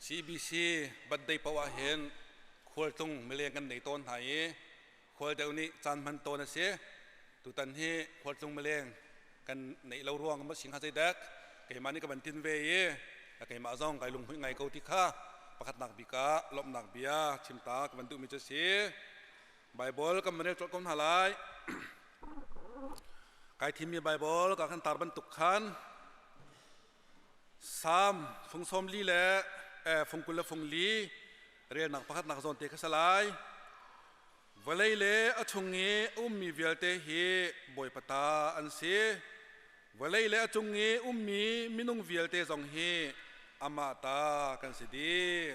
CBC birthday paoh ah hin khualtlung mileng kan nei tawn hna i khual deuh nih caan hman tawn a si. Tutan hi khualtlung mileng kan neih lo ruang ma sing ha zeidek keimah nih ka van tin ve i keimah zong kai lunghmuih ngai ko ti kha pakhatnak bik ah lawmhnak bia chimta ka van duhmi cu a si. Bible kan van rel colh ko hna lai. Kai thimmi Bible ka kan tar bantuk khan Salm fung sawm li le fung 20 le fung li relnak pakhatnak zawn te kha sa lai. Vawlei le a chung i a ummi vialte hi Bawipa ta an si. Vawlei le a cung i ummi minung vialte zong hi amah ta kan si dih.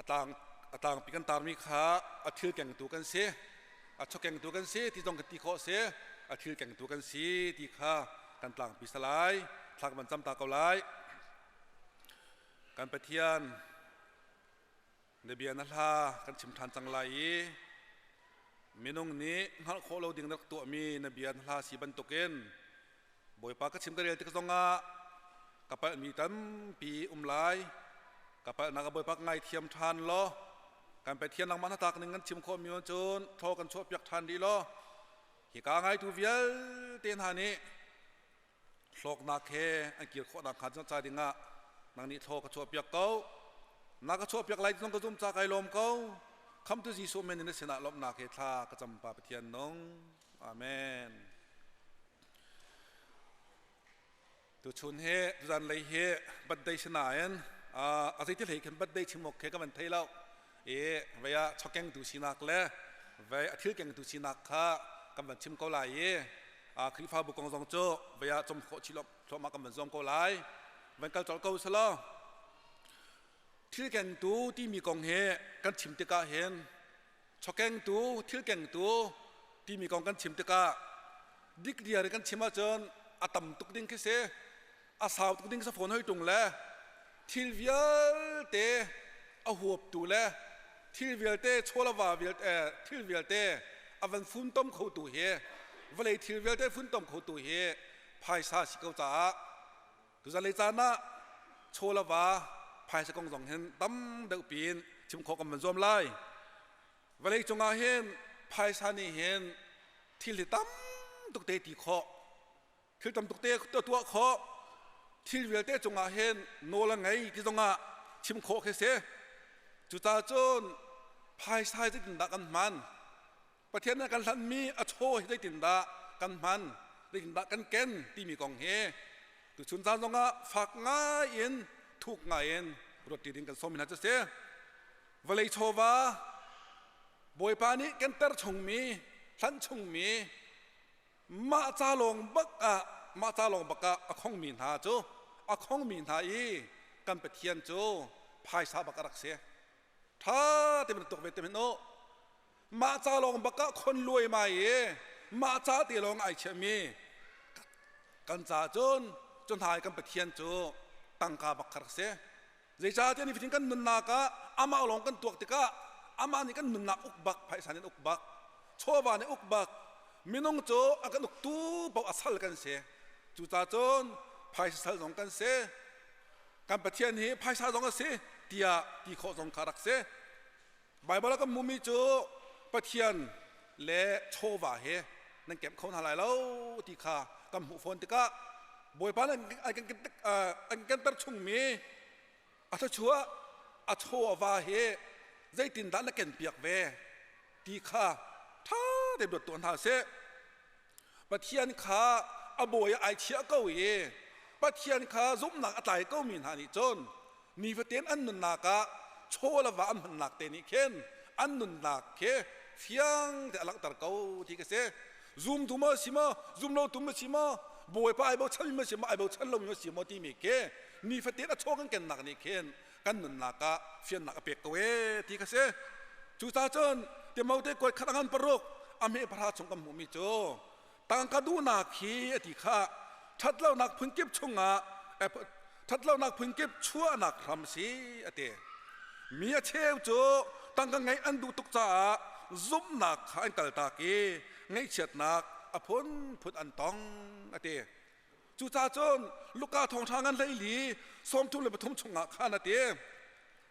A tlang a tlangpi kan tarmi kha a thil kengtu kan si. A chawkengtu kan si ti zong kan ti khawh si. A thil kengtu kan si ti kha kan tlangpi salai. Thla kan van cam ta ko lai. Kan Pathian na bia na hla kan chim ṭhan cang lai i minung nih hngalh khawh lo ding na rak tuahmi na bia na hla si bantukin Bawipa ka chim ka rel tik zongah ka palhmi tampi um lai. Ka palhnak a Bawipa ka ngaithiam ṭhan law kan Pathian nangmah hnatlak ning kan chim khawhmi cun thaw kan chuahpiak ṭhan rih law hika ngaitu vialte hna nih hlawknak he an kir khawh nakhnga ca dingah nang nih thaw ka chuahpiak ko. Na ka chuahpiak lai ti zong ka zum ca kai lawm ko. Khamtu Jesuh men in na sinah lawmhnak he thla ka cam pa Pathian nung. Amen. Tuchun hi tuzan lei hi birthday si nain a zeiti hlei khin birthday chim awk khi ka van thei lo. I vei ah chawkengtu sinak le vei a thil kengtu sinak kha kan van chim ko lai i Khrihfabu kong zong cu vei ah com khawh chih thluahmah kan van zuam ko lai. Van kal colh ko selaw thil kengtu timi kong hi kan chim tikah hin chawkengtu thil kengtu timi kong kan chim tikah dikdiar in kan chim ahcun a tam tuk ding khi si. A sau tuk ding sa fawn hoi tung le thil vialte a huaptu le thil vialte chawlava vialte thil vialte a van funtom khotu hi vawlei thil vialte funtom khotu hi phaisa si ko caah tuzalei caan ah chawlava phaisa kong zong hin tam deuh piin chim khawh kan van zuam lai. Vawlei cungah hin phaisa nih hin thil hi tam tuk te ti khawh, thil tam tuk te tuah khawh, thil vialte cungah hin nawl a ngei ti zongah chim khawh khi si. Cucaah cun phaisa hi zeitindah kan hman, Pathian nih kan hlanmi a chaw hi zeitindah kan hman, zeitindah kan ken timi kong hi tuchun caan zongah fak ngai in thuk ngai in ruat ti ding kan sawm hna cu si. Vawlei chawva Bawipa nih kan ter chungmi, hlanh chungmi mah ca lawng bak ah mah ca lawng bak ah a khongmi hna cu a khongmi hna i kan Pathian cu phaisa bak a rak si. Ṭha te man tuk ve te men u. Mah ca lawng bak ah khon luai mai i mah ca te lawng ai chiahmi kan ca cun cu hna i kan Pathian cu tangka bak kha rak si. Zeicahtiah nifatin kan nunnak ah amah lawng kan tuak tikah amah nih kan nunnak uk bak, phaisa nih uk bak, chawva nih uk bak, minung cu a kan uktu paoh a sal kan si. Cucaah cun phaisa sal zong kan si. Kan Pathian hi phaisa zong a si tiah ti khawh zong kha rak si. Baibal ah kan hmuhmi cu Pathian le chawva he nan kemh kho hna lai lo ti kha kan hmuh fawn tikah Bawipa nih an kan chungmi a thluachuah a chaw a va hi zeitindah na kenpiak ve ti kha ṭha tein ruat tuah hna sih. Pathian kha a bawi ah ai chiah ko i Pathian kha zumhnak a tlai komi hna nih cun nifatin an nunnak ah chaw le va an hmannak te nih khin an nunnak khi fiang te a langhter ko ti ka si. Zumtu maw si maw, zumlotu maw si maw, Bawipa ai bochan mi si maw, ai bochan lomi ma si maw timi khi nifatin a chaw kan kennak nih khin kan nunnak ah fiannak a pek ko ee ti ka si. Cucaah cun Timote kuat khat a ngan paruk a hme pahra chung kan hmuhmi cu tangka duhnak hi a ti kha ṭhatlonak phunkip chungah ṭhatlonak phunkip chuahnak hram si a ti. Mi a cheu cu tangka ngeih an duh tuk caah zumhnak kha an kaltak i ngaihchiatnak a phunphun an tong a ti. Cucaah cun Luka thawngṭha ngan 14 33 chungah khan a ti.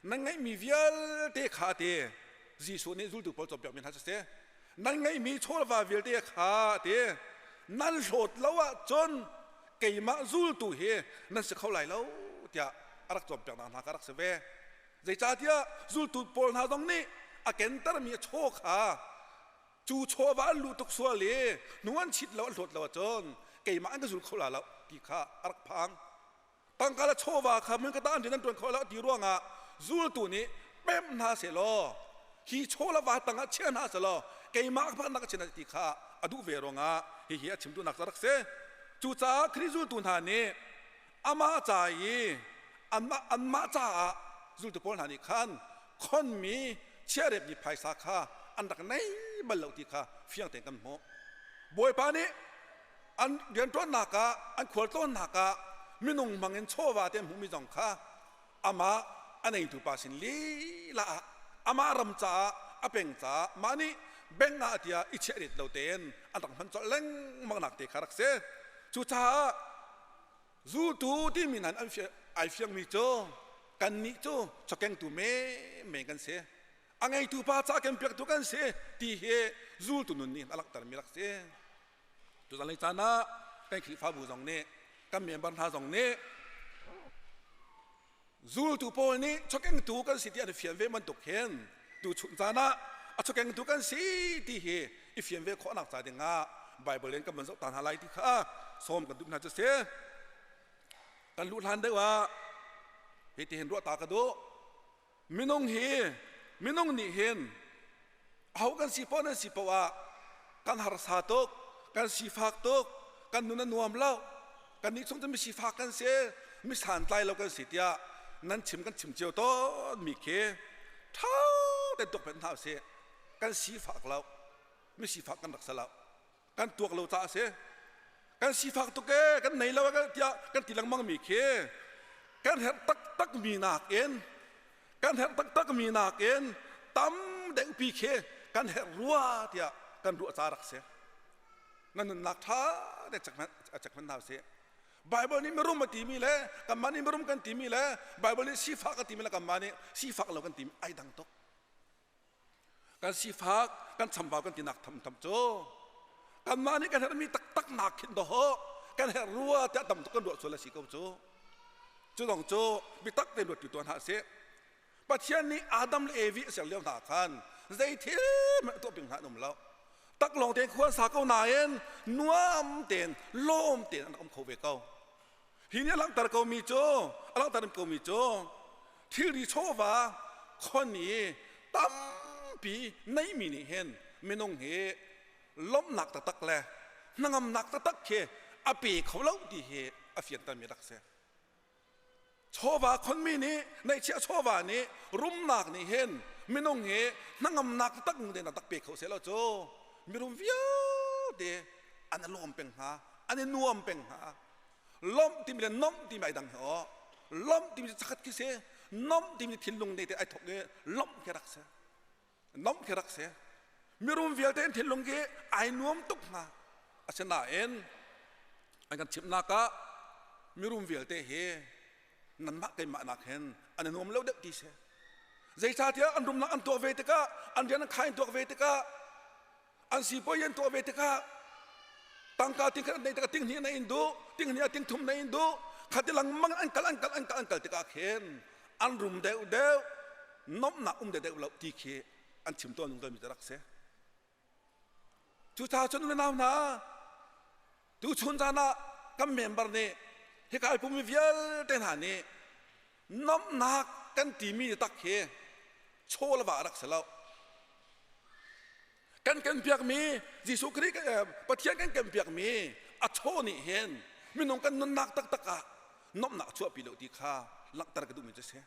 Nan ngeihmi vialte kha a ti. Jesuh nih zultu pawl cawnpiakmi hna cu si. Nan ngeihmi chawlva vialte kha a ti. Nan hlawt lo ahcun keimah zultu hi nan si kho lai lo tiah a rak cawnpiaknak hna kha rak si ve. Zeicahtiah zultu pawl hna zong nih a kentermi a chaw kha cu chawva an luh tuk sual i hnu an chit lo an hlawt lo ahcun keimah an ka zul kho la lo ti kha a rak phang. Tangka le chawva kha mun ka ta an rian an ṭuan kho lo ti ruangah zultu nih pemh hna sehlaw hi chaw le va tangah chia hna sehlaw keimah ka pakhatnak ka chia hna ti kha a duh ve ruangah hihi a chim duhnak cu a rak si. Cucaah Khrih zultu hna nih amah ca i anmah anmah caah zultu pawl hna nih khan khonmi chiahrepmi phaisa kha an rak nei bal lo ti kha fiang tein kan hmuh. Bawipa nih an rianṭuannak ah an khualtlawnnak ah minung hmangin chawva te an hmuhmi zong kha amah a neitu pa sin lila ah amah ram caah a peng caah mah nih beng ah tiah i chiah rit lo tein an rak hman colh lengmang nak te kha rak si. Cucaah zultu timi hna an ai fiangmi cu kannih cu chawkengtu menmen kan si, a ngeitu pa ca kenpiaktu kan si ti hi zultu nun nih a langhtermi rak si. Tuzan lei caan ah kan Khrihfabu zong nih kan member hna zong nih zultu pawl nih chokengtu kan si ti an i fian ve bantuk hin tuchun caan ah a chokengtu kan si ti hi i fian ve khawhnak ca dingah Bible in kan van zoh ta hna lai ti kha sawm kan duh hna cu si. Kan luh hlan deuh ah hiti hin ruah ta ka duh. Minung hi minung nih hin aho kan si poh nan si poh ah kan harsa tuk, kan sifak tuk, kan nun a nuam lo, kan nih chung cu mi sifak kan si, mi santlai lo kan si tiah nan chim kan chim cio tawn mi khi ṭha tein tuak hmanh hna usih. Kan sifak lo, mi sifak kan rak si lo. Kan tuak lo caah a si. Kan sifak tuk ee, kan nei lo tiah kan ti lengmang mi khi kan herh taktak mi nakin kan herh taktak mi nakin tam deuhpi khi kan herh rua tiah kan ruah ca rak si. Na nunnak ṭha te check hmanh hna usih. Bible nih mirum a timi le kanmah nih mirum kan timi le Bible nih sifak a timi le kanmah nih sifak lo kan timi ai dang tuk. Kan sifak kan chambau kan tinak thamtham cu kanmah nih kan herhmi taktak nak khin dawh kan herh rua tiah tam tuk kan ruah sual a si ko cu. Cu dong cu biatak tein ruat tu tuah hna sih. Pathian nih Adam le Evi a ser lio hna khan zei thil hmanh tuah ping hna an um lo. Taklawng tein khua sa ko nain nuam tein lawm tein an um kho ve ko. Hi nih a langhter komi cu a langhter komi cu thilri chawva khon i tampi neihmi nih hin minung hi lawmhnak taktak le hnangamnak taktak khi a pe kho lo ti hi a fiantermi rak si. Chawva khonmi nih neihchiah chawva nih rumnak nih hin minung hi hnangamnak taktak ding tak pe kho seh lo cu mirum vialte an i lawm peng hnga, an i nuam peng hnga. Lawmh timi le nomh timi ai dang hi aw. Lawmh timi cu chakhat khi si, nomh timi thinlung ne te ai thok i lawmh khi rak si. Nomh khi rak si. Mirum vialte an thinlung khi ai nuam tuk hnga. Asinain an kan chimhnak ah mirum vialte hi nanmah keimah nak hin an i nuam lo deuh ti si. Zeicahtiah an rumnak an tuah ve tikah an rian an khai an tuak ve tikah an sipuai an tuah ve tikah tangka ting khat an neih tikah ting hnih na in duh, ting hnih ah ting thum na in duh, khati lengmang an kal an kal an kal an kal tikah khin an rum deuh deuh, nomhnak um deuh deuh lo ti khi an chim tawn zungzal mi rak si. Cucaah cun unau hna, tuchun caan ah kan member nih hika ai pummi vialte hna nih nomhnak kan timi tak hi chaw le va rak si lo. Kan kan piakmi Jesuh Khrih Pathian kan kan piakmi a chaw nih hin minung kan nunnak taktak ah nomhnak a chuahpi lo ti kha langhter ka duhmi cu a si.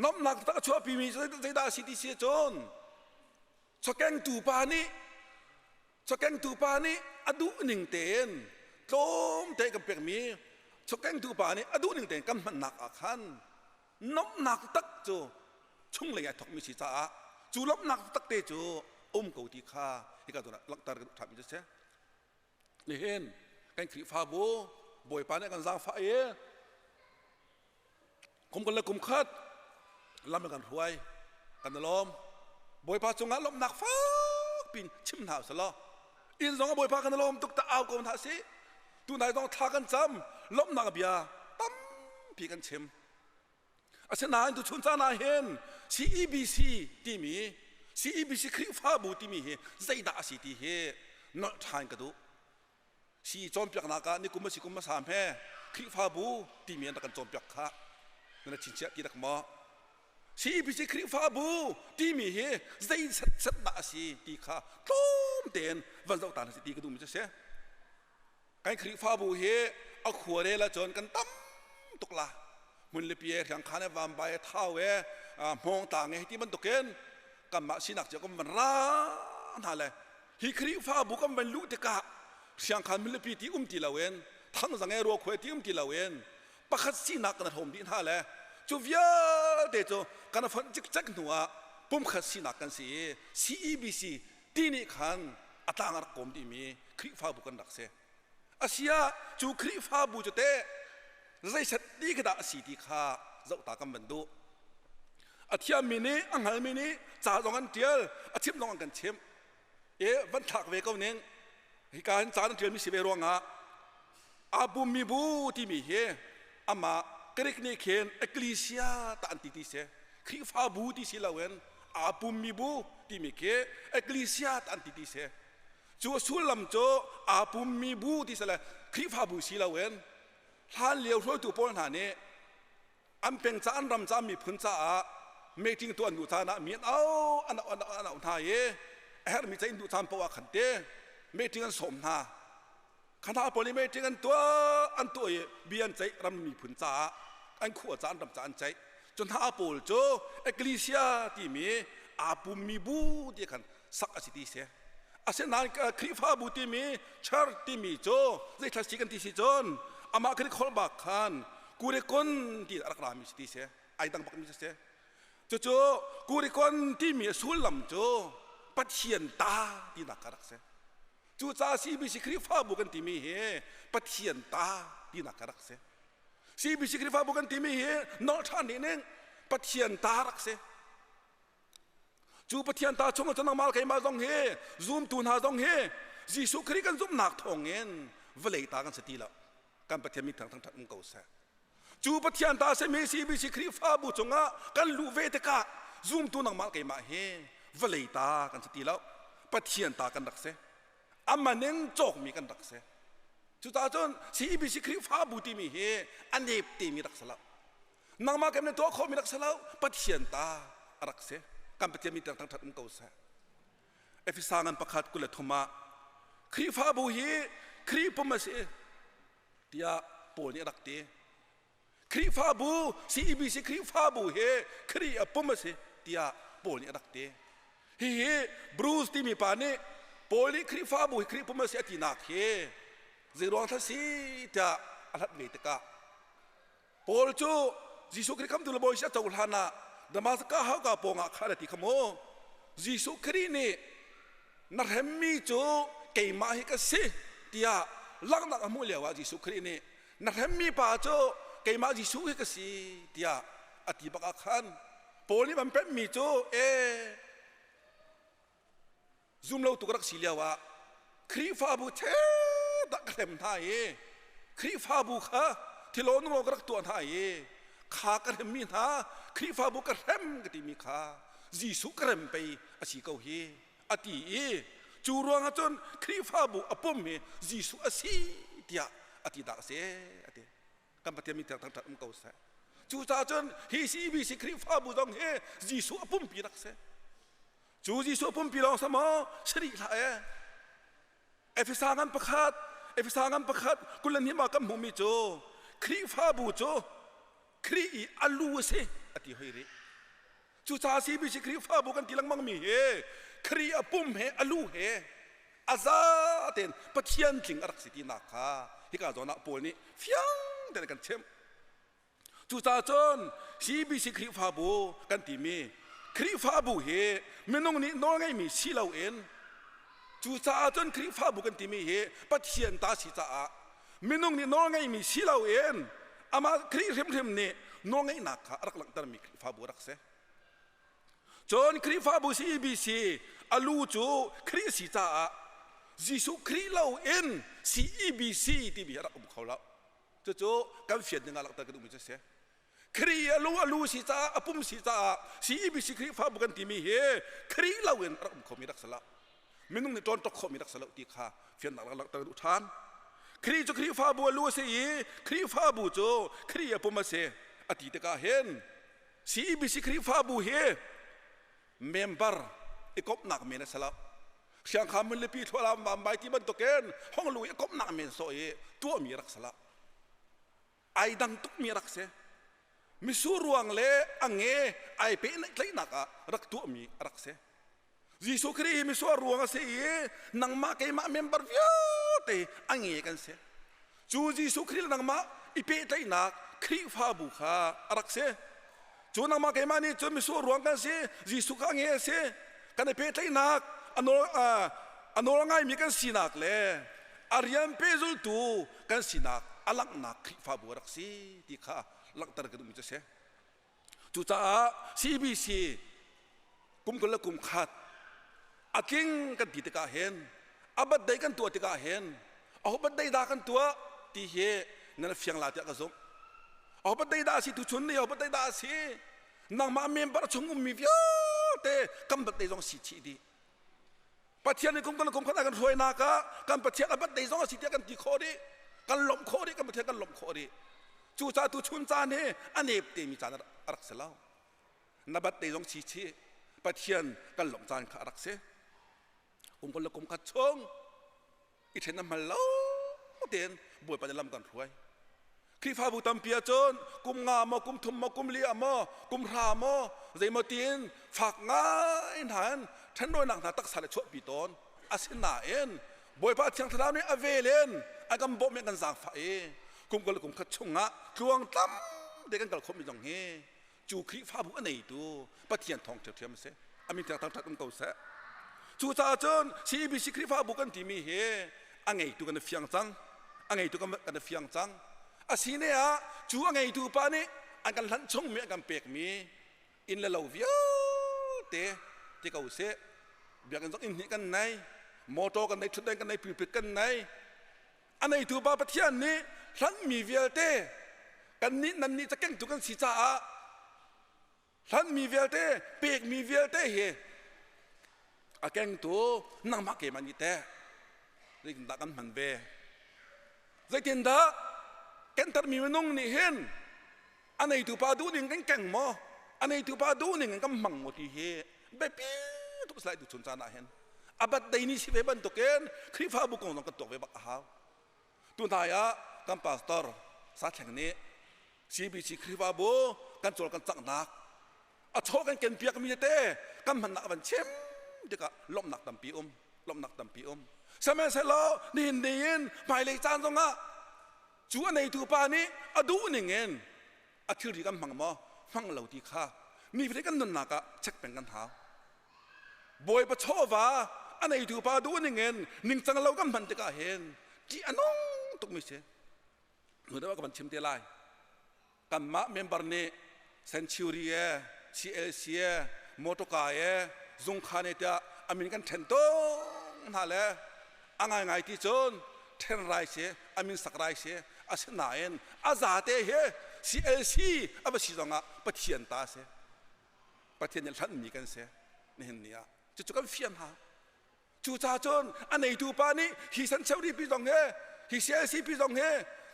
Nomhnak taktak a chuahpimi cu zeidah a si ti si cun chawkengtu pa nih chawkengtu pa nih a duh ning tein tlawmte kan pekmi chawkengtu pa nih a duh ning tein kan hmannak ah khan Nomhnak tak cu chunglei ai thawkmi si caah cu lawmhnak tak te cu um ko ti kha hika zawn ah langhter ka duh ṭhanmi cu si. Nihin kan Khrihfabu Bawipa nih kan zaangfah i kum kul le kum khat Lam kan hruai kan lawm. Bawipa cungah lawmhnak fak pin chim hna usalaw. Inn zong ah Bawipa kan lawm tuk ta au ko hna sih. Tunai zong thla kan cam lawmhnak bia tampi kan chim. Asinain tuchun caan ah hin CEBC timi CEBC Khrihfabu timi hi zeidah a si ti hi nolh ṭhan ka duh. Si cawnpiaknak ah nikum a si kum hmasa hme Khrihfabu timi an rak kan cawnpiak kha nan chinchiah ti dak maw? CEBC Khrihfabu timi hi zei set dah a si ti kha tlawm tein van zoh ta hna si ti ka duhmi cu a si. Kan Khrihfabu hi a khua rel ahcun kan tam tuk la. Hmunlipi e, Hriangkhan e, Vambai e, Thau e, Hmawngtlang e, ti bantukin kanmah sinak cio kan van ra hna le hi Khrihfabu kan van luh tikah Hriangkhan Hmunlipi ti um ti loin Thangzang e, Ruakhua ti um ti loin pakhat sinak kan hrawm dih hna le cu vialte cu kan fonh cikcek hnu ah pumkhat sinak kan si i CEBC ti nih khan a tlang a rak kawm dihmi Khrihfabu kan rak si. Asia cu Khrihfabu cu teh zeiset ti khi dah a si ti kha zohta kan van duh. A thiammi nih a hngalmi nih ca zong an ṭial, a chimh zong an kan chimh. E van thlak ve ko ning. Hika hin ca an ṭialmi si ve ruangah aa pummi bu timi hi amah Greek nih khin ekklesia ta an ti ti si. Khrihfabu ti si loin aa pummi bu timi khi ekklesia ta an ti ti si. Cu a sullam cu aa pummi bu ti si le Khrihfabu si loin hlan lio hruaitu pawl hna nih an peng ca an ram ca miphun caah meeting tuah an duh caan ah mi an au an au an au an au hna i a herhmi ca in duh caan paoh ah khan te meeting an sawm hna. Khana pawl nih meeting an tuah an tuah i bia an ceih ram miphun caah an khua ca an ram ca an ceih. Cu hna pawl cu ecclesia timi aa pummi bu ti khan sak a si ti si. Asinain Khrihfabu timi church timi cu zeithla si kan ti si cun amah Greek holh bak khan kurikon ti a rak rami si ti si. Ai dang bakmi si si. Cucu kurikon timi a sullam cu Pathian ta tinak kha rak si. Cucaah CBC Khrihfabu kan timi hi Pathian ta tinak ka rak si. CBC Khrihfabu kan timi hi nolh ṭhan nih ning Pathian ta rak si. Cu Pathian ta chung cun nangmah keimah zong hi zumtu hna zong hi Jesuh Khrih kan zumhnak thawngin vawlei ta kan si ti lo. Kan Pathian min thang thangṭhat um ko seh. Cu Pathian ta simi CBC Khrihfabu cungah kan luh ve tikah zumtu nangmah keimah hi vawlei ta kan si ti lo. Pathian ta kan rak si. Aman in cawkmi kan rak si. Cucaah cun CBC Khrihfabu timi hi a nep timi rak si lo. Nangmah kem tuah khawhmi rak si lo. Pathian ta a rak si. Kan Pathian min tiang thangṭhat um ko seh. Efesa ngan pakhat 23 ah Khrihfabu hi Khrih pum a si. tiah Paul nih a rak ti. Khrihfabu CEBC Khrihfabu hi Khrih a pum a si tiah Paul nih a rak ti. Hihi Bruce timi pa nih Paul nih Khrihfabu hi Khrih pum a si a tinak hi zeiruang thla si tiah a hlat ve tikah Paul cu Jesuh Khrih khamtu le Bawi a cohlan ah Damascus hauka pawngah khan a ti kha mu. Jesuh Khrih nih na hremmi cu keimah hi ka si tiah langhnak a hmuh lioah Jesuh Khrih nih na hremmi pa cu keimah Jesuh hi ka si tiah a ti bak ah khan Paul nih van pemhmi cu e Zumlotu ka rak si lio ah Khrihfabu dah ka hrem hna i Khrihfabu kha thilawn ka rak tuah hna i kha ka hremmi hna Khrihfabu ka hrem ka timi kha Jesuh ka rem pei a si ko hi a ti i cu ruangah cun Khrihfabu a pum hi Jesuh a si tiah a ti dah a si a ti. Kan Pathian min thangṭhat um ko seh. Cucaah cun hi CBC Khrihfabu zong hi Jesuh a pumpi rak si. Cu Jesuh pumpi lawng sa maw si rih hlah e. Efesa ngan pakhat, Efesa ngan pakhat 22 ah kan hmuhmi cu Khrihfabu cu Khrih i a lu a si a ti hoi rih. Cucaah CBC Khrihfabu kan ti lengmang mi hi Khrih a pum he a lu he a za tein Pathian tling a rak si tinak kha hika zawn ah Paul nih fiang tein a kan chimh. Cucaah cun CBC Khrihfabu kan timi Khrihfabu hi minung nih nawlngeihmi si loin cucaah cun Khrihfabu kan timi hi Pathian ta si caah minung nih nawlngeihmi si loin amah Khrih hrimhrim nih nawlngeihnak kha a rak langhtermi Khrihfabu a rak si. Cun Khrihfabu CEBC a lu cu Khrih a si caah Jesuh Khrih lo in CEBC timi a rak um kho lo. Cucu kan fian ding ah langhter ka duhmi cu a si. Khrih a lu a lu si caah a pum si caah CEBC Khrihfabu kan timi hi Khrih lo in a rak um khomi rak si lo. Minung nih ṭawn ṭok khawhmi rak si lo ti kha fiannak rak langhter duh ṭhan. Khrih cu Khrihfabu a lu a si i Khrihfabu cu Khrih a pum a si a ti tikah hin CEBC Khrihfabu hi member i komhnak men a si lo. Siangkham munlipi thlualam vambai ti bantukin honglu i komhnak men sawh i tuahmi rak si lo. Ai dang tukmi rak si. Misur ruang le a nge ai pe tlaihnak ah rak tuahmi a rak si. Jesuh Khrih hi misual ruang a si i nangmah keimah member vialte a nge kan si. Cu Jesuh Khrih le nangmah i pehtlaihnak Khrihfabu kha a rak si. Cu nangmah keimah nih cun misual ruang kan si, Jesuh kha a nge a si. Kan i pehtlaihnak a nawl a nawl ngaimi kan sinak le a rian pehzultu kan sinak a langhnak Khrihfabu a rak si ti kha langhter ka duhmi cu a si. Cucaah CBC kum 20 le kum khat a tling kan ti tikah hin a birthday kan tuah tikah hin aho birthday dah kan tuah ti hi nan fiang la tiah ka zumh. Aho birthday dah a si tuchun ni aho birthday dah a si nangmah member chung ummi vialte kan birthday zong si chih dih. Pathian nih kum kan kum khat a kan hruainak ah kan Pathian a birthday zong a si tiah kan ti khawh dih kan lawmh khawh dih kan Pathian kan lawmh khawh dih cucaah tu chun caan hi a nep te mi caan a rak si lo na birthday zong chi chi Pathian kan lawmh caan kha a rak si kum kul le kum khat chung i ṭhen a hmal lo tein Bawipa nih lam kan hruai. Khrihfabu tampi ahcun kum nga maw, kum thum maw, kum li ah maw, kum hra maw, zeimaw tiin fak ngai hna in ṭhenrawinak hna taksa le chuahpi tawn. Asinain Bawipa Thiang Thlarau nih a vel in a kan bawmh i kan zaangfah i kum kul le kum khat chungah tluangtlam te kan kal khawhmi zong hi cu Khrihfabu a neitu Pathian thawng ṭhiamṭhiam a si. A min thiang thangṭhat um ko seh. Cucaah cun CEBC Khrihfabu kan timi hi a ngeitu kan i fiang cang. A ngeitu kan i fiang cang. A si ne ah cu a ngeitu pa nih an kan hlanh chungmi an kan pekmi inn le lo vialte ti ko seh. Biakinn zong inn hnih kan nei, motor kan nei, ṭhutdeng kan nei, pulpit kan nei. A neitu pa Pathian nih hlanhmi vialte kannih nannih cakengtu kan si caah hlanhmi vialte pekmi vialte hi a kengtu nangmah keimah nih teh zeitindah kan hman ve zeitindah kentermi minung nih hin a neitu pa duhning kan keng maw a neitu pa duhning in kan hmang maw ti hi biapi tuk lai tu chun caan ah hin a birthday ni si ve bantukin Khrihfabu kong zong kan tuak ve bak a hau tu hna ah kan pastor Sathleng nih CBC Khrihfabu kan cawl kan caknak a chaw kan ken piak mi te kan hmannak van chim tikah lawmhnak tampi um lawmhnak tampi um sihmanhsehlaw nihin ni in hmailei caan zongah Cu a neitu pa nih a duh ning in a thilri kan hmang maw hmang lo ti kha nifate kan nunnak ah check peng kan hau. Bawipa chawva a neitu pa duh ning in ningcang lo kan hman tikah hin ṭih a nung tukmi si. Nu deuh ah ka van chim te lai. Kanmah member nih Century e, CLC e, motorka e, zungkhan e tiah a min kan ṭhen tung hna le a ngaingai ti cun ṭhen rai si, a min sak rai si, asinain a zate hi CLC a va si zongah Pathian ta si. Pathian nih hlanhmi kan si nihin ni ah. Cucu kan fian hna. Cucaah cun a neitu pa nih hi sancheuri pi zong hi hi CLC pi zong hi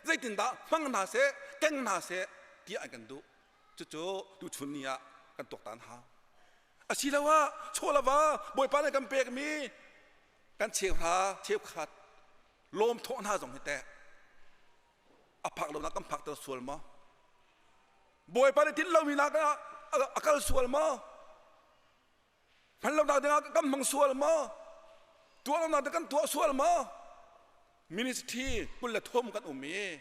zeitindah hmang hna seh keng hna seh tiah an kan duh. Cucu tuchun ni ah kan tuaktan hau. Asiloah chawlava Bawipa nih kan pekmi kan cheuhra cheukhat lawm thawh hna zong hi teh a phak lonak kan phakter sual maw? Bawipa nih tinh lomi nak ah a kal sual maw? Hman lonak dingah kan hmang sual maw? Tuah lonak ding kan tuah sual maw? Ministry 23 kan um i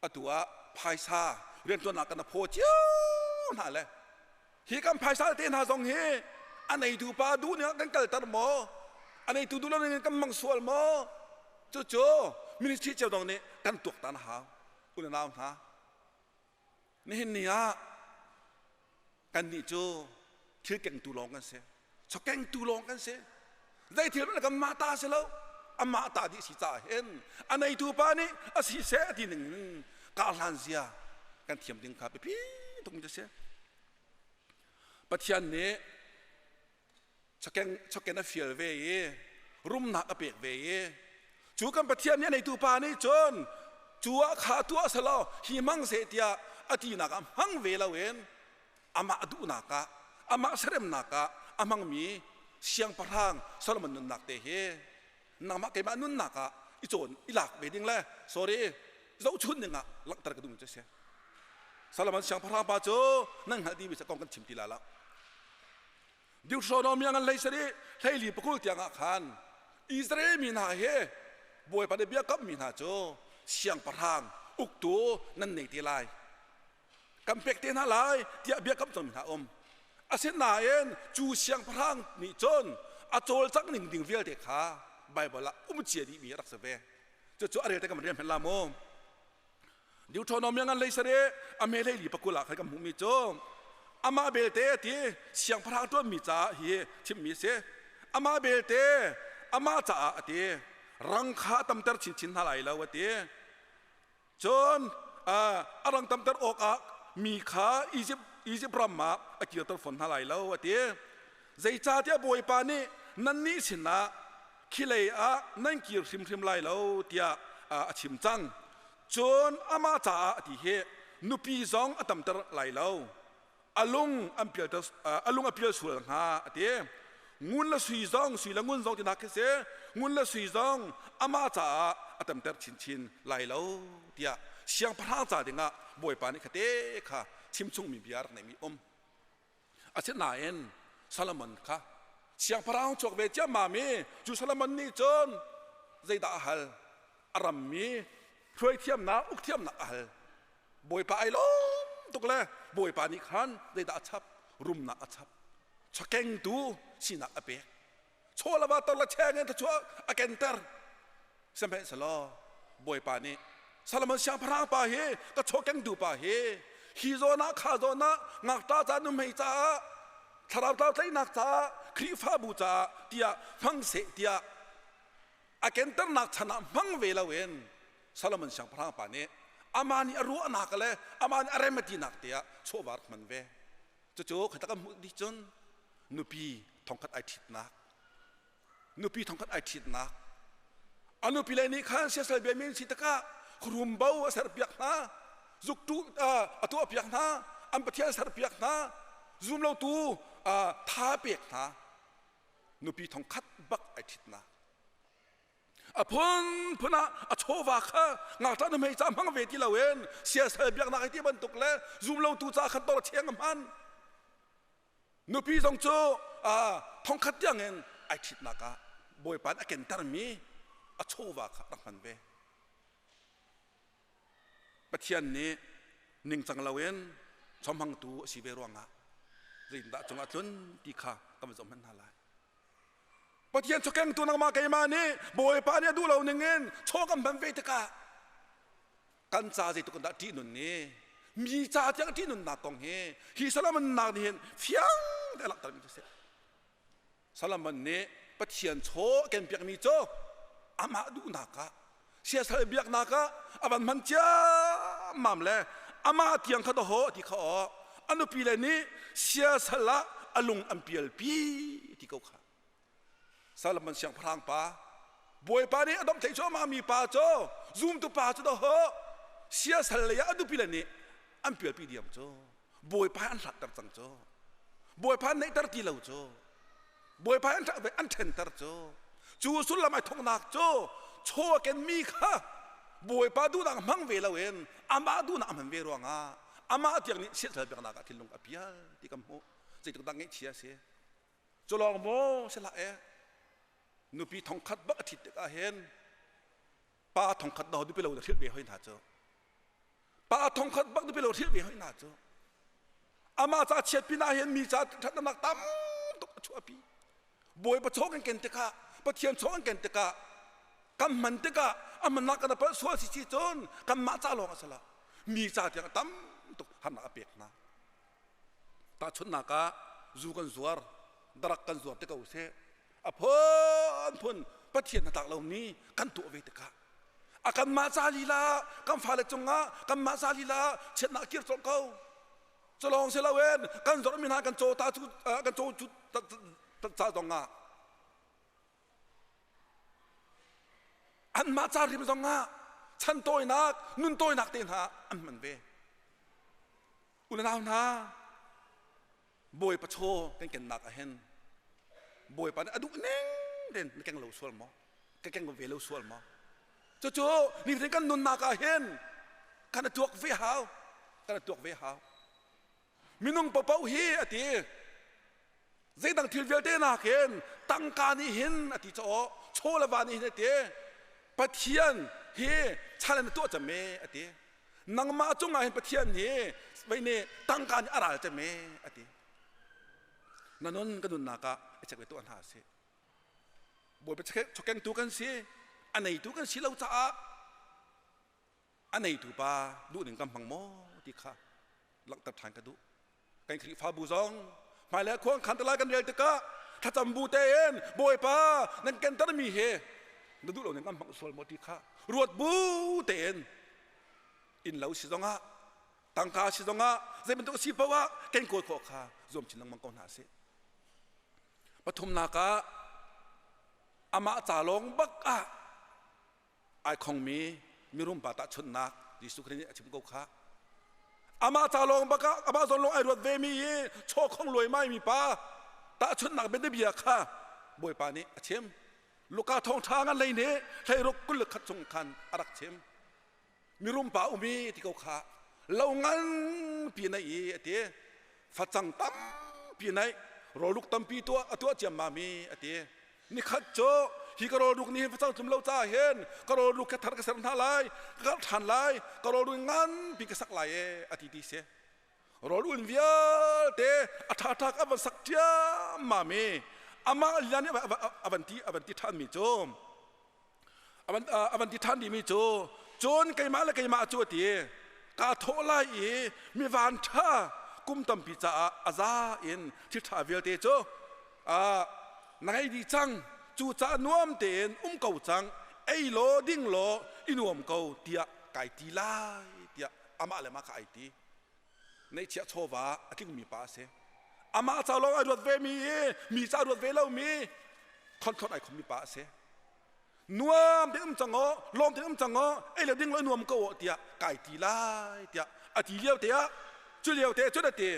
atu ah phaisa riantuannak kan phaw cio hna le hi kan phaisa te hna zong hi a neitu pa duh ning ah kan kalter maw? A neitu duh lo ning in kan hmang sual maw? Cucu ministry cio zong nih kan tuaktan a hau. U le nau hna. Nihin ni ah kannih cu thil kengtu lawng kan si. Chawkengtu lawng kan si. Zei thil hmanh kan mah ta si lo. Amah ta dih si caah hin a neitu pa nih a si seh a ti ning in karhlan zia kan thiam ding kha biapi tuk mi a si. Pathian nih chawken a fial ve i rumnak a pek ve i cu kan Pathian nih a neitu pa nih cun cu ah kha tuah selaw hi hmang seh tiah a tinak ah hmang ve loin amah duhnak ah amah seremnak ah a hmangmi siangpahrang Solomon nunnak te hi nangmah keimah nunnak ah i cawn i lak ve ding le sorry zohchun ding ah langhter ka duhmi cu a si. Solomon siangpahrang pa cu nan hngalh dihmi kong kan chim ti la lo. Deuteronomy ngan hlei sarih hleili pakul tiang ah khan Israel mi hna he Bawipa nih biakammi hna cu siangpahrang uktu nan nei te lai kan pek te hna lai tiah biakam cangmi hna um. Asinain cu siangpahrang nih cun a cawlcangh ning ding vialte kha Baibal ah um cia dihmi a rak si ve. Cucu a rel te kan riam hen la mu. Deuteronomy ngan lei sarih a me hlei li pakul ah khan kan hmuhmi cu amah belte ti siangpahrang ṭuanmi caah hi chimmi a si. Amah belte amah caah a ti rang kha a tamter chinchin hna lai lo a ti. Cun a rang tamter awkah mi kha Izipt Izipt ram ah a kirter fawn hna lai lo a ti. Zeicahtiah Bawipa nih nannih sinah khilei ah nan kir hrimhrim lai lo tiah a chim cang. Cun amah caah a ti hi nupi zong a tamter lai lo. A lung an pialter a lung a pial sual hnga a ti. Ngun le sui zong sui le ngun zong tinak khi si. Ngun le sui zong amah caah a tamter chinchin lai lo tiah siangpahrang ca dingah Bawipa nih khate kha chimchungmi bia rak neihmi um. Asinain Solomon kha siangpahrang chuak ve ciammam i cu Solomon nih cun zeidah a hal? A rammi hruaithiamnak, ukthiamnak a hal. Bawipa ai lawm tuk le Bawipa nih khan zeidah a chap? Rumnak a chap. Chakengtu sinak a pek. Chaw le va tor le cheng in thluachuah a kenter. Sihmanhsehlaw Bawipa nih Solomon siangpahrang pa hi ka chawkengtu pa hi hi zawn ah kha zawn ah ngakṭah ca nuhmei caah thlarau tlau tlaihnak caah Khrihfabu caah tiah hmang seh tiah a kenternak chan ah hmang ve loin Solomon siangpahrang pa nih amah nih a ruahnak le amah nih a rem a tinak te ah chawva rak hman ve. Cucu khata kan hmuh dih cun nupi thongkhat ai ṭhitnak nupi thongkhat ai ṭhitnak a nupi le nih khan siasal bia men si takah khuarum bo a serpiak hna zuktu a tuahpiak hna an pathian serpiak hna zumlotu tha pek hna nupi thongkhat bak ai ṭhitnak a phunphun ah a chawva kha ngakṭah nuhmei ca hmang ve ti loin siasal biaknak i ti bantuk le zumlotu ca khan tor cheng a hman Nupi zong cu thongkhat tiangin ai ṭhitnak ah Bawipa nih a kentermi a chawva kha rak hman ve. Pathian nih ningcang loin chawhmangtu a si ve ruangah zeitindah cungah tlun ti kha kan van zoh hmanh hna lai. Pathian chawkengtu nangmah keimah nih Bawipa nih a duh lo ningin chaw kan hman ve tikah kan ca zeitluk in dah ṭihnun ni mi ca tiang ṭihnunnak kong hi hi Solomon nak nih hin fiang te a langhtermi cu a si. Solomon nih Pathian chaw a kenpiakmi cu amah duhnak ah siasal biaknak ah a van hman ciammam le amah tiang kha dawhaw ti kha aw a nupi le nih siasal ah a lung an pialpi ti ko kha Solomon siangpahrang pa Bawipa nih a domhtlaih cuahmah mi pa cu zumtu pa cu dawh siasal lei ah a nupi le nih an pialpi diam cu Bawipa an hlatter cang cu Bawipa an neihter ti lo cu Bawipa an an ṭhenter cu cu sullam ai thawknak cu chaw a kenmi kha Bawipa duhnak hmang ve loin amah duhnak a hman ve ruangah amah tiang nih siasal biaknak ah thinlung a pial ti kan hmuh zeitluk dah ngaihchia a si Cu lawng maw si hlah e nupi thongkhat bak a ṭhit tikah hin pa thongkhat do nupi lo na hrilh ve hoi hna cu pa thongkhat bak nupi lo hrilh ve hoi hna cu amah ca chiat pinah hin mi ca ṭhatnak tam tuk a chuahpi Bawipa chaw kan ken tikah Pathian chaw kan ken tikah kan hman tikah a hmannak kan palh sual si si cun kanmah ca lawng a si lo mi ca tiang a tam tuk. Harnak a pek hna. Tahchunhnak ah zu kan zuar, darak kan zuar te ko seh. A phunphun Pathian hnatlak lomi kan tuah ve tikah a kanmah ca lila kan fale cungah kanmah ca lila chiatnak kir colh ko. Culawng si loin kan zormi hna kan caw ta cu kan caw cu ca zong ah anmah ca rim zong ah chan tawinak nun tawinak te hna an hman ve. Unau hna Bawipa chaw kan kennak ah hin Bawipa nih a duh ning tein na keng lo sual maw? Ka keng ve lo sual maw? Cucu nifatin kan nunnak ah hin kan tuak ve hau. Kan tuak ve hau. Minung paohpaoh hi a ti zeidang thil vialte nakin tangka nih hin a ti caw chaw le va nih hin a ti Pathian hi challenge na tuah cem e a ti. Nangmah cungah hin Pathian hi vei nih tangka nih a ral cem e a ti. Na nun ka nunnak ah i check ve tuah hna sih. Bawipa chawkengtu kan si, a neitu kan si lo caah a neitu pa duhning kan hmang maw ti kha langhter ṭhan ka duh. Kan Khrihfabu zong hmailei khua khan te lai kan rel tikah thlacam bu tein Bawipa nan kentermi hi na duh lo ning kan hmang sual maw ti kha ruat bu tein inn lo si zongah tangka si zongah zei bantuk si paoh ah kan kawl khawh kha zuam chin lengmang ko hna sih. Pathumnak ah amah ca lawng bak ah ai khongmi mirum pa tahchunhnak Jesuh Khrih nih a chim ko kha. Amah ca lawng bak ah amah zawn lawng ai ruat vemi i chaw khong luaimai mi pa tahchunhnak bianabia kha Bawipa nih a chim. Luka thawngṭha ngan lei nih hleiruk 21 chung khan a rak chim. Mirum pa umi ti ko kha lo nganpi nei i a ti. Facang tampi nei rawlruk tampi tuah a tuah ciammam i a ti. Nikhat cu hi ka rawlruk nih hin facang tlum lo caah hin ka rawlruk ka thar ka ser hna lai, ka karh ṭhan lai, ka rawlruk nganpi ka sak lai e a ti ti si. Rawlrun vialte a ṭhaṭha a van sak ciammam i amah lila nih a van ti a van ti ṭhanmi cu a van ti ṭhan dihmi cu cun keimah le keimah cu a ti kaa thawh lai i mi van ṭha kum tampi caah a za in thil ṭha vialte cu na ngei dih cang cu caah nuam tein um ko cang ei law ding law i nuam ko tiah kai ti lai tiah amah le mah kha ai ti neihchiah chawva a tlingmi pa a si amah ca lawng ai ruat ve mi i mi ca ruat ve lomi khonkhon ai khommi pa a si nuam te um cang aw lawm te um cang aw ei le ding lo nuam ko aw tiah kai ti lai tiah a ti lio te ah cu lio te cun a ti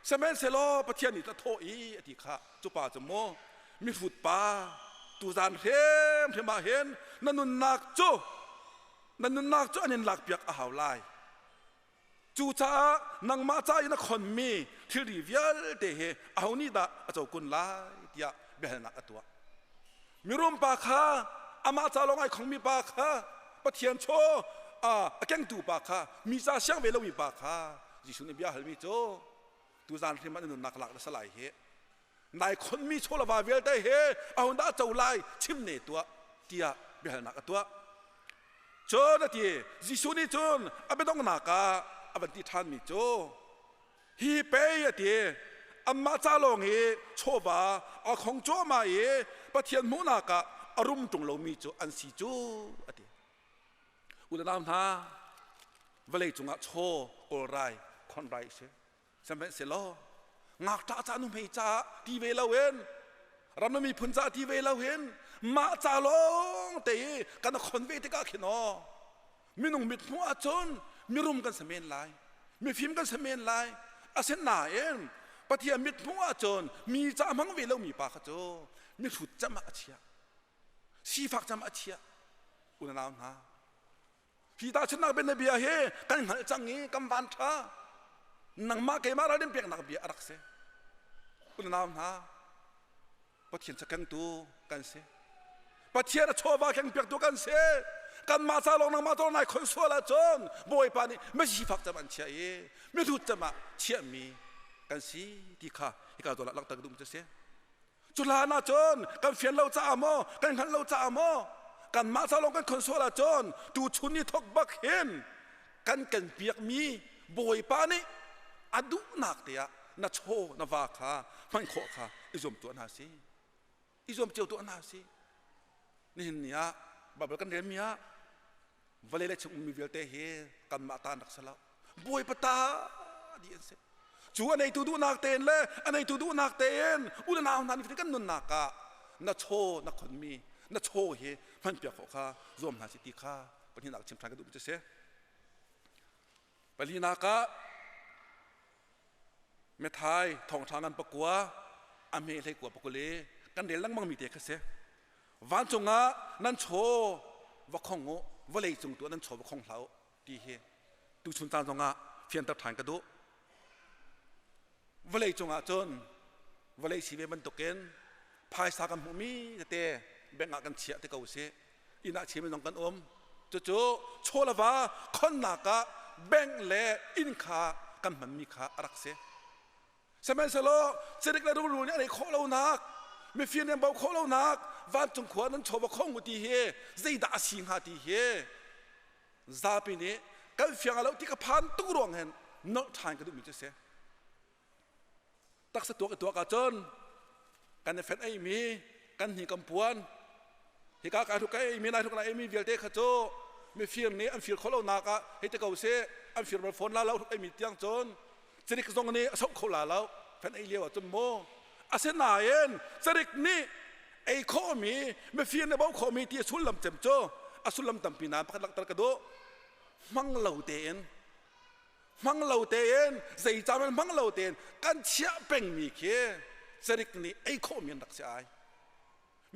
sihmanhsehlaw Pathian nih a thawh i a ti kha cu pa cu maw mihrut pa tuzan hrimhrim ah hin na nunnak cu na nunnak cu an in lakpiak a hau lai Cucaah nangmah ca i na khonmi thilri vialte hi aho nih dah a co kun lai tiah biahalnak a tuah. Mirum pa kha amah ca lawng ai khongmi pa kha Pathian chaw a kengtu pa kha mi ca siang ve lomi pa kha Jesuh nih bia halmi cu tuzan hrim ah na nunnak lak na salai hi nai khonmi chaw le va vialte he aho dah a co lai chim ne tuah tiah biahalnak a tuah. Cun a ti, Jesuh nih cun a biadonghnak ah a van ti ṭhanmi cu, hi pei a ti, anmah ca lawng hi chawva a khong cuahmah i Pathian hmuhnak ah a rum ṭung lomi cu an si cu a ti. U le nau hna, vawlei cungah chaw kawlrai khonrai a si. Sihmanhsehlaw ngakṭah ca nuhmei caah ti ve loin ram le miphun caah ti ve loin mah ca lawng te i kan khon ve tikah khin aw minung mithmuh ahcun mirum kan si men lai mifim kan si men lai asinain Pathian mithmuh ahcun mi ca hmang ve lomi pa kha cu mihrut cem ah a chia sifak cem ah a chia unau hna Hi tahchunhnak bianabia hi kan hngalh cang i kan van ṭha. Nangmah keimah ralrin peknak bia a rak si. Unau hna, Pathian cakengtu kan si. Pathian a chawva kengpiaktu kan si. Kanmah ca lawng nangmah ca nai khon sual ahcun Bawipa nih misifak cem an chiah i mihrut cem ah chiahmi kan si ti kha hika zawn ah langhter ka duhmi cu a si. Cu hlan ahcun kan fian lo caah maw, kan hngalh lo caah maw, kanmah ca lawng kan khon sual ahcun tuchun ni thok bak hin kan kan piakmi Bawipa nih A duhnak te ah na chaw na va kha hman khawh kha i zuam tuah hna si. I zuam cio tuah hna si. Nihin ni ah Bible kan relmi ah vawlei le chung ummi vialte hi kanmah ta an rak si lo. Bawipa ta dih an si. Cu a neitu duhnak tein le a neitu duhnak tein u le nau hna nih kan nunnak ah na chaw na khonmi na chaw hi hman piak khawh kha zuam hna si ti kha pahnihnak chim ṭhan ka duhmi cu si. Palinak ah Methai thawngṭha ngan pakua a hme hlei kua pakul i kan rel lengmang mi te kha si. Vancung ah nan chaw va khong u, vawlei cung tu ah nan chaw va khong hlah u ti hi tuchun caan zongah fianter ṭhan ka duh. Vawlei cungah cun vawlei si ve bantukin phaisa kan hmuhmi tete bank ah kan chiah ti ko usih. Inn ah chiami zong kan um. Cucu chaw le va khonnak ah bank le inn kha kan hmanmi kha a rak si. Sihmanhsehlaw cirik le rungrul nih an ei khawh lonak, mifir nih an bauh khawh lonak vancung khua nan chaw va khong u ti hi zeidah a si hnga ti hi zapi nih kan fiang lo ti ka phan tuk ruang hin nolh ṭhan ka duhmi cu a si. Taksa tuak i tuak ahcun kan i fenh eimi kan hni kan puan hika ka hruk ka eimi nai hruk na eimi vialte kha cu mifir nih an fir khawh lonak ah hei ti ko sih an fir bal fawn la lo hruk eimi tiang cun cirik zong nih a soh kho la lo fenh ei lio ahcun mu asinain cirik nih ei khawhmi mifir nih bauh khawhmi ti a sullam cem cu a sullam tampi nain pakhat langhter ka duh hmang lo tein hmang lo tein zei caan hmang lo tein kan chiah pengmi khi cirik nih ei khawhmi an rak si ai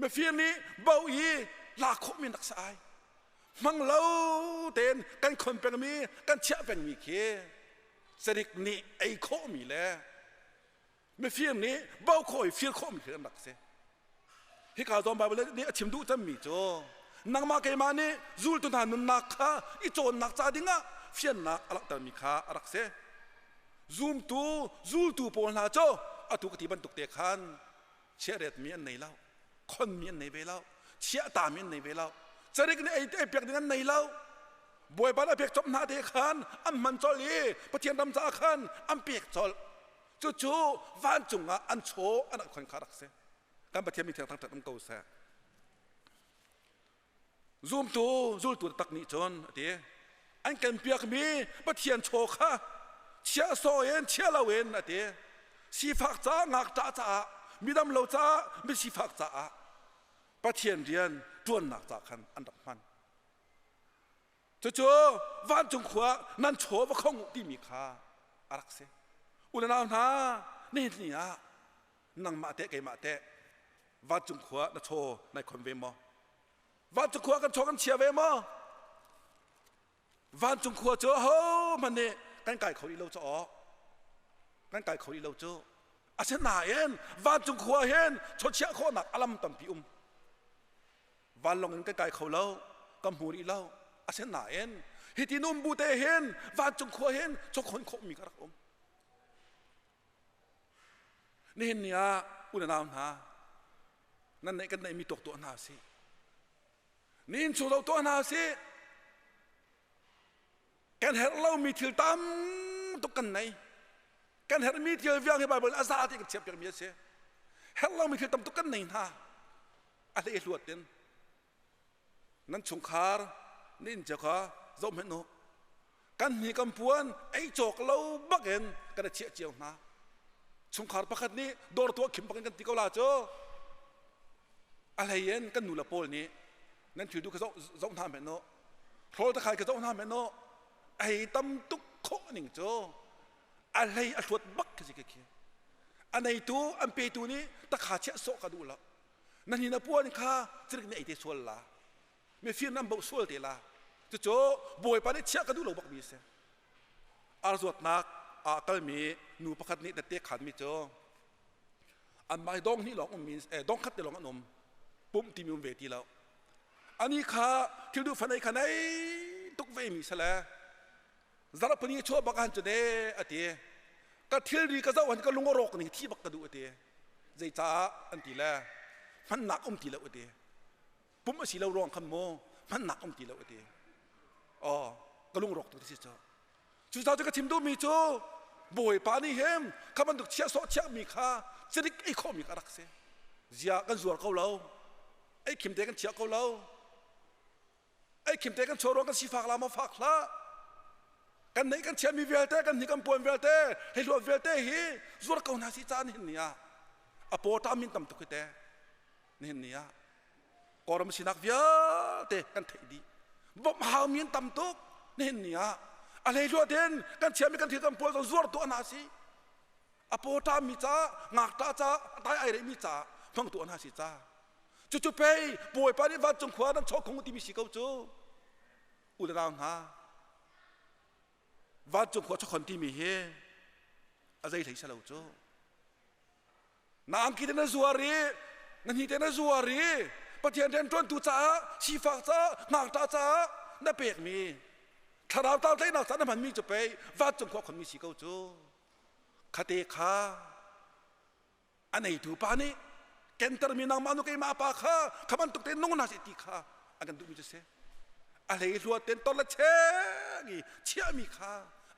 mifir nih bo i lak khawhmi an rak si ai hmang lo tein kan khon pengmi kan chiah pengmi khi cirik nih ei khawhmi le mifir nih bo khawh i fir khawhmi khi an rak si hika zawn Bible nih a chim duh cemmi cu nangmah keimah nih zultu hna nunnak kha i cawnnak ca dingah fiannak a langhtermi kha a rak si zumtu zultu pawl hna cu atu ka ti bantuk te khan chiahretmi an nei lo khonmi an nei ve lo chiahtami an nei ve lo carik nih ei ei piak ding an nei lo bawipa nih a pek cawp hna te khan an hman colh i Pathian ram caah khan an pek colh cucu vancung ah an chaw an khon kha rak si kan Pathian mi thiang thangṭhat um ko seh zumtu zultu tak nih cun a ti an kan piakmi Pathian chaw kha chia saw in chia lo in a ti sifak caah ngakṭah caah midam lo caah mi sifak caah Pathian rian ṭuannak ca khan an rak hman Cucu vancung khua nan chaw va khong u timi kha a rak si. U le nau hna, nihin ni ah nangmah teh keimah teh vancung khua na chaw nai khon ve maw? Vancung khua kan chaw kan chia ve maw? Vancung khua cu ahohmanh nih kan kai kho rih lo caw. Kan kai kho rih lo cu. Asinain vancung khua hin chawchiah khawhnak a lam tampi um. Vanlawng in kan kai kho lo, kan hmu rih lo. Asinain hiti num bu te hin vancung khua hin chawkhawn khawhmi ka rak um. Nihin ni ah u le nau hna, nan neih kan neihmi tuak tuah hna sih. Nihin chung lo tuah hna sih. Kan herh lomi thil tam tuk kan nei. Kan herhmi thil viang hi Bible a za ti kan chiah piakmi a si. Herh lomi thil tam tuk kan nei hna. A hlei hluat in nan chungkhar na inn cio kha zoh hmenh u. Kan hni kan puan ei cawk lo bakin kan i chiah cio hna. Chungkhar pakhat nih dawr tuah khim bakin kan ti ko la cu. A hlei in kan nu le pawl nih nan thil duh kha zoh hna hmenh u. Hrawl takhai kha zoh hna hmenh u. Ei tam tuk khawh ning cu a hlei a hluat bak khi si khi. A neitu an petu nih takha chiah sawh ka duh lo. Na hni na puan kha cirik nih ei te sual la. Mifir nan boh sual te la. Cucu Bawipa nih chiah ka duh lo bak mi a si. Arzuatnak ah kalmi nu pakhat nih tette khanmi cu anmah hi dong hnih lawng ummi eh, dong khat te lawng an um pumh timi um ve ti lo ani kha thil duh fan ei kha nei tuk ve mi sale zarhpini chuah bak han cu ne ati ka thilri ka zoh han ka lung a rawk ning thi bak ka duh ati zeicaah an ti le hmannak um ti lo ati pum a si lo ruang khan mu hmannak um ti lo ati oh ka lung rawk tuk si cu cucaah cu ka chim duhmi cu. Bawipa nih hin kha bantuk chiah sawh chiahmi kha cirik ei khawhmi kha rak si. Zia kan zuar ko lo. Ei khim te kan chiah ko lo. Ei khim te kan chuah ruang kan sifak la maw fak hlah. Kan neih kan chiahmi vialte kan hni kan puan vialte hei hluat vialte hi zuar ko hna si caan hin ni ah a paw ṭam min tam tuk hi te nihin ni ah Kawlram sinak vialte kan theih dih. Bawmh haumi an tam tuk. Nihin ni ah a hleihluat in kan chiami kan thil kan pual zong zuar tu an si. A paw mi ca, ngakṭah ca, a tai ai reimi ca hmang tu an si ca. Cucu pei Bawipa nih vancung khua nan chawk khung timi si ko cu. U le nau hna, vancung khua chawkhon timi hi a zei hlei si lo cu. Na angki te na zuar i na hni te na zuar i Pathian rianṭuantu caah sifak caah ngakṭah caah na pekmi thlarau tlautlaihnak caah na hmanmi cu pei vancung khua khonmi si ko cu. Khate kha a neitu pa nih kentermi nangmah nu keimah pa kha kha bantuk tein nung hna seh ti kha a kan duhmi cu si. A hlei hluat ten tor le cheng i chiahmi kha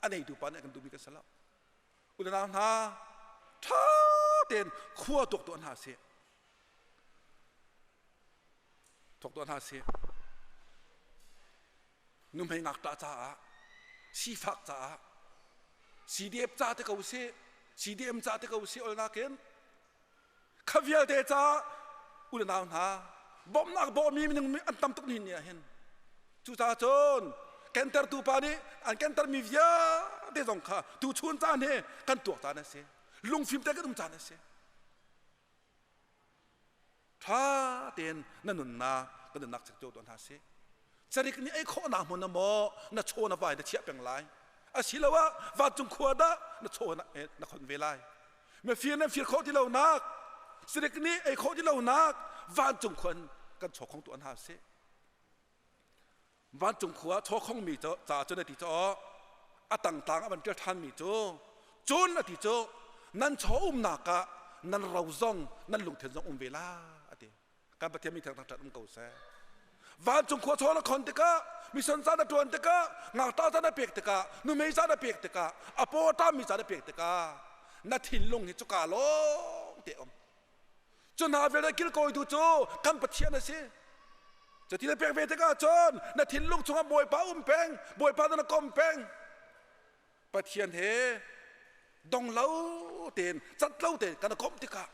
a neitu pa nih a kan duhmi kan si lo. Unau hna ṭha tein khua tuak tuah hna sih. Tuak tuah hna sih. Nuhmei ngakṭah caah, sifak caah, CDF ca te ko sih, CDM ca te ko sih olnak in kha vialte caah u le nau hna bawmhnak bawhmi minung an tam tuk nihin ni ah hin cucaah cun kentertu pa nih an kentermi vialte zong kha tuchun caan hi kan tuak caan a si lungfim te kan um caan a si ṭha tein na nunnak kan nunnak chek cio tuah hna sih Carik nih ei khawhnak hmun ah maw na chaw na vai na chiah peng lai asiloah vancung khua dah na chaw na khon ve lai mifir nan fir khawh ti lonak sarik nih ei khawh ti lonak vancung khua in kan chaw khong tuah hna sih vancung khua chaw khong mi cu ca cun a ti cu a tangtang a van ṭial ṭhan mi cu cun a ti cu nan chaw umnak ah nan ro zong nan lungthin zong um ve la a ti Kan Pathian mi thangthang ṭhat um ko seh. Vancung khua chaw na khon tikah, mission ca na ṭuan tikah, ngakṭah ca na pek tikah, nuhmei ca na pek tikah, a paw ṭammi ca na pek tikah, na thinlung hi cuka lawng te um. Cu hna vialte kilkawitu cu kan Pathian a si. Cuti na pek ve tikah cun na thinlung chungah Bawipa um peng, Bawipa na kom peng. Pathian he dong lo tein cat lo tein kan i komh tikah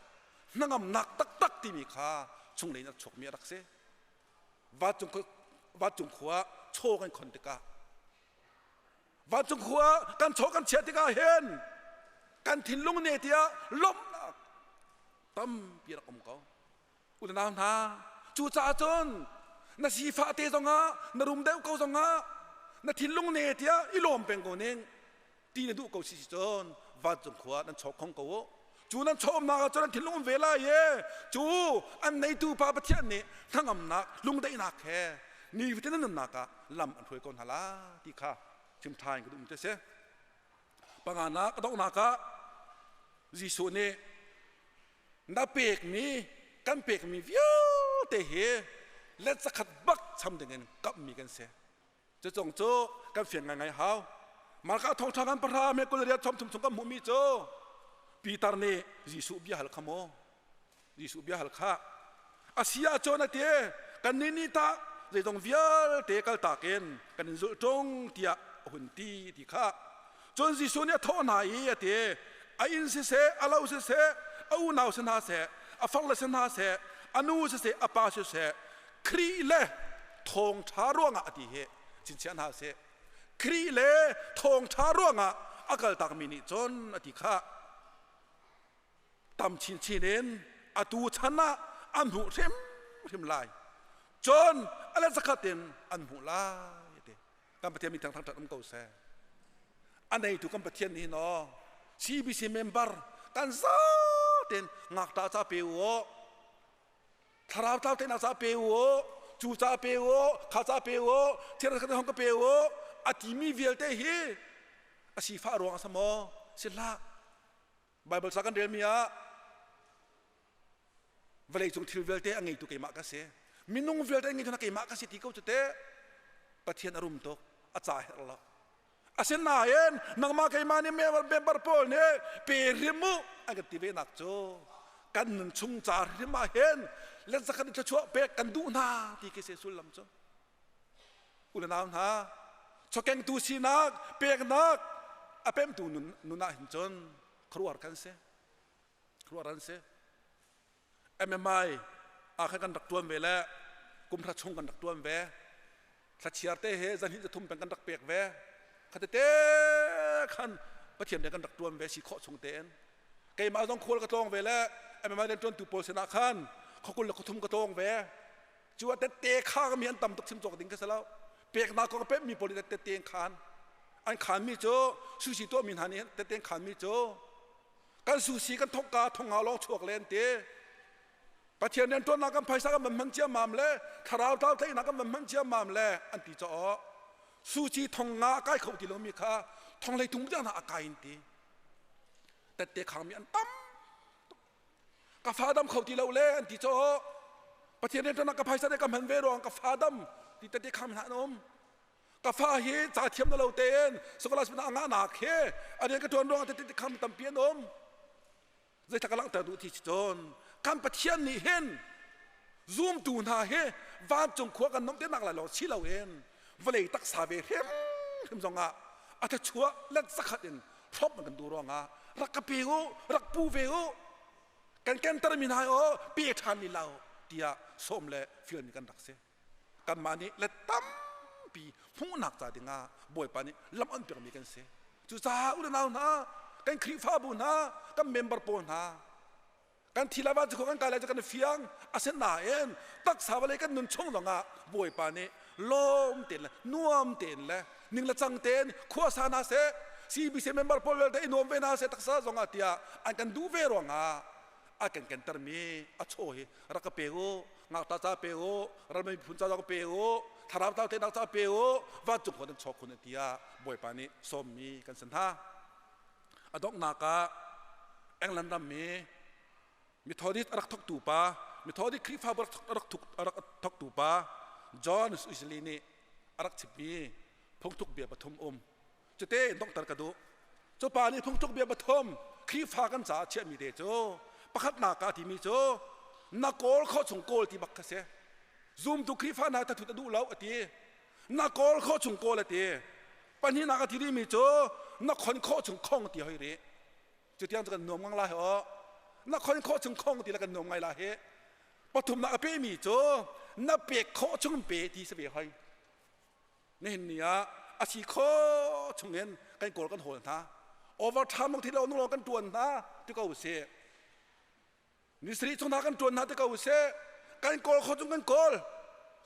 hnangamnak taktak timi kha chunglei in a chuakmi a rak si. Vancung khua chaw kan khon tikah vancung khua kan chaw kan chiah tikah hin kan thinlung ne tiah lawmhnak tampi rak um ko. U le nau hna, cucaah cun na sifah te zongah na rum deuh ko zongah na thinlung ne tiah i lawm peng ko ning ti na duh ko si si cun vancung khua nan chawk khong ko u. Cu nan chawmnak ah cun nan thinlung um ve lai i cu an neitu pa Pathian nih hnangamnak lungdaihnak he nifatin nan nunnak ah lam an hruai ko hna la ti kha chim ṭha in ka duh mi cu a si. Panganak a donghnak ah Jesuh nih na pekmi kan pekmi vialte hi let zakhat bak cham dingin kamhmi kan si cucung cu kan fiang ngaingai hau Marka thawngṭha ngan pahra me kul riat thom thum chung kan hmuhmi cu Peter nih Jesuh bia hal kha maw Jesuh bia hal kha a si ahcun a ti kan nih nih tah zeizong vialte kaltak in kan in zulh ṭung tiah a hun ti ti kha Cun Jesuh nih a thawh hna i a ti, a inn siseh, a lo siseh, a unau si hna seh, a farle si hna seh, a nu siseh, a pa siseh, Khrih le thawngṭha ruangah a ti hi chinchiah hna seh. Khrih le thawngṭha ruangah a kaltakmi nih cun a ti kha tam chinchin in atu chan ah an hmuh hrimhrim lai. Cun a let zakhat in an hmuh lai a ti. Kan Pathian mi thang thangṭhat um ko seh. A neitu kan Pathian nih hin aw CBC member kan zaten ngakṭah ca pe u aw thlarau tlau tehnak ca pe u aw cu ca pe u aw kha ca pe u aw thil kha hong ka pe u aw a timi vialte hi a sifah ruang a si maw si hlah Bible ca kan relmi ah Vawleicung thil vialte a ngeitu keimah ka si. Minung vialte a ngeitu na keimah ka si ti ko cu teh. Pathian a rum tuk, a ca herh lo. Asinain nangmah keimah nih member pawl nih pe hrim u an kan ti ve nak cu kan nun chung ca hrim ah hin let zakhat in thluachuah pek kan duh hna ti khi si sullam cu. U le nau hna, chawkengtu sinak peknak a pemtu nun nun ah hin cun khuaruahhar kan si. Khuaruahhar an si. MMI ah khan kan rak tuan ve le kum hra chung kan rak tuan ve. Thlachiar te he zan hin zathum peng kan rak pek ve. Khatete khan Pathian rian kan rak tuan ve si khawh chung tein. Keimah zong khual ka tlawng ve le MMI rian tuantu pawl sinah khan khokul le khuthum ka tlawng ve. Cu ah tette khang mi an tam tuk chim cawk ding ka si lo. Peknak kong pek mi pawl nih tette an khan. An khan mi cu sushi tuah mi hna nih tette an khan mi cu kan sushi kan thok ka thong nga lawng chuak len te. Pathian rian tuannak kan phaisa kan van hman ciammam le thlarau tlau tlaihnak kan van hman ciammam le an ti caw suci thong nga a kai kho ti lomi kha thong hlei thum tiang hna a kai in ti. Tette khang mi an tam ka fa dam kho ti lo le an ti caw Pathian rian ṭuannak ka phaisa te ka hman ve ruang ka fa dam ti tete kham hna an um. Ka fa hi ca thiam na lo tein scholarship na ngah nak he a rian ka ṭuan ruang tete kham tampi an um. Zeitlak ka langhter duh ti si cun kan Pathian nih hin zumtu hna hi vancung khua kan nomh te nak lai lawng si loin vawlei taksa ve hrim hrim zongah a thachuah let zakhat in hrawmh an kan duh ruangah rak ka pe u, rak pu ve u, kan kenter mi hna aw pe ṭhan ni lo tiah sawm le fialmi kan rak si. Kanmah nih let tampi hmuhnak ca dingah Bawipa nih lam an piakmi kan si. Cucaah u le nau hna, kan Khrihfabu hna, kan member pawl hna, kan thi lai cu kan kai lai cu kan fiang. Asinain taksa vawlei kan nun chung zongah Bawipa nih lawm tein le nuam tein le ning le cang tein khua sa hna seh, CBC member pawl vialte i nuam ve hna seh taksa zongah tiah an kan duh ve ruangah a kan kentermi a chaw hi rak ka pe u, ngakta ca pe u, ral miphun ca zong pe u, thlarau tlau tenak ca pe u, vancung khua nan chawk khun tiah Bawipa nih sawmmi kan si hna. A donghnak ah England ram mi Methodist a rak thawktu pa, Methodist Khrihfabu a rak thawktu pa John Wesley nih a rak chimmi phungthuk bia pathum um. Cute donghter ka duh. Cu pa nih phungthuk bia pathum Khrihfa kan caah chiahmi te cu pakhatnak ah timi cu na kawl khawh chung kawl ti bak kha si. Zumtu Khrihfa hna thathut a duh lo a ti. Na kawl khawh chung kawl a ti. Pahnihnak a ti rihmi cu na khon khawh chung khong ti hoi rih. Cu tiang cu kan nuam ngang lai aw. Na khon khawh chung khong ti le kan nuam ngai la hi. Pathumnak a pemi cu na pek khawh chung pe ti si ve hoi. Nihin ni ah a si khawh chung in kan kawl kan hawl hna. Overtime lung thi lo nung kan tuan hna ti ko sih. Ni sarih chung hna kan ṭuan hna te ko seh. Kan kawl khawh chung kan kawl.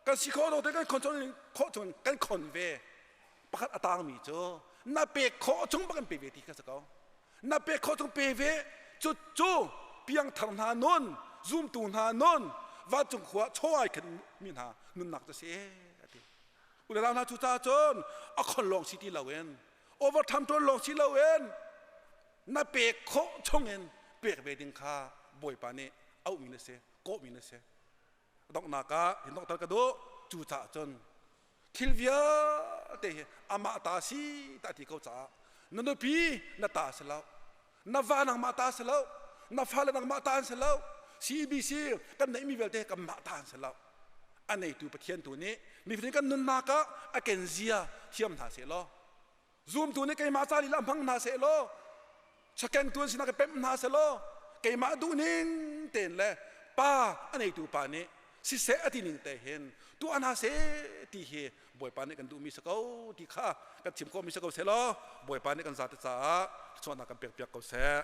Kan si khawh lo te kan khon chung khawh chung kan khon ve. Pakhat a tangmi cu na pek khawh chung bak kan pe ve ti kha si ko. Na pek khawh chung pe ve. Cu cu piangthar hna nun, zumtu hna nun, vancung khua chaw ai khen mi hna nunnak cu si a ti. U le nau hna cu caah cun a khon lawng si ti loin overtime ṭuan lawng si loin na pek khawh chungin pek ve ding kha Bawipa nih auhmi na si, kawhmi na si. Donghnak ah hin donghter ka duh. Cu caah cun thil vialte hi amah ta si ta ti ko caah na nupi na ta si lo, na va nangmah ta si lo, na fale nangmah ta an si lo, CBC kan neihmi vialte kanmah ta an si lo. A neitu Pathian tu nih nifatin kan nunnak ah a ken zia thiam hna seh law Zumtu nih keimah ca lila hmang hna seh law chakengtu an sinak i pemh hna seh law keimah duhning tein le pa a neitu pa nih siseh a ti ning te hin tuah hna seh ti hi Bawipa nih kan duhmi si ko ti kha kan chim khawhmi si ko seh law Bawipa nih kan zate caah thluachuahnak kan pekpiak ko seh.